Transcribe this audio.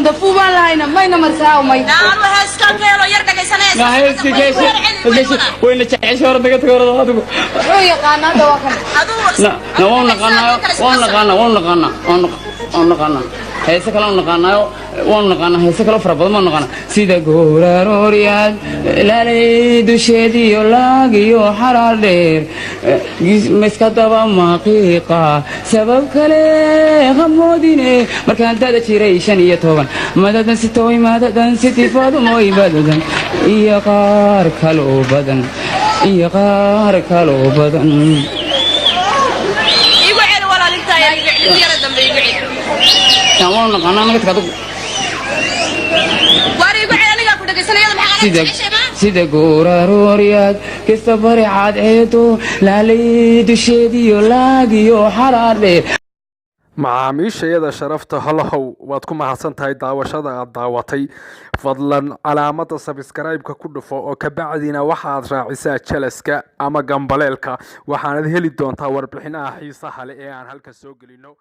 Kundafuu baan lahayna mayna marsaa may. Na heesti keeshe wayna jeceshay hore naga tago hore adigu. Wuxuu yaqaanaa hadda waa kan. Na na waan naqaanaayo, waan naqaanaa, waan naqaanaa, waan naqaanaa heese kale, waan naqaanaayo, waan naqaanaa heese kale fara badan baan naqaanaa, sida goorarooryaad laalay dusheediyo laagiyo xaraar dheer miska daba maqiiqa sabab kale hamoodine markaan dada jiray 15 madadan sitoy madadan sitifadumoy badadan iyo qaar kaloo badan iyo qaar kaloo badan. Igu celi walaalintaa, igu celi yara dambe, igu celi. Waan naqaanaa, naga tag adigu. Waar igu celi, anigaa ku dhegaysanayada maxaa Sida jeceshay ma? Sida goorarooryaad kasta bari cadceedo laalay dusheediyo laagiyo xaraar dheer. Macaamiishayada sharafta holohow, waad ku mahadsan tahay daawashada aad daawatay. Fadlan calaamada subscribe-ka ku dhufo oo kabacdina waxaad raacisaa jalaska ama gambaleelka. Waxaanad heli doontaa warbixinaha xiisaha leh ee aan halka soo gelino.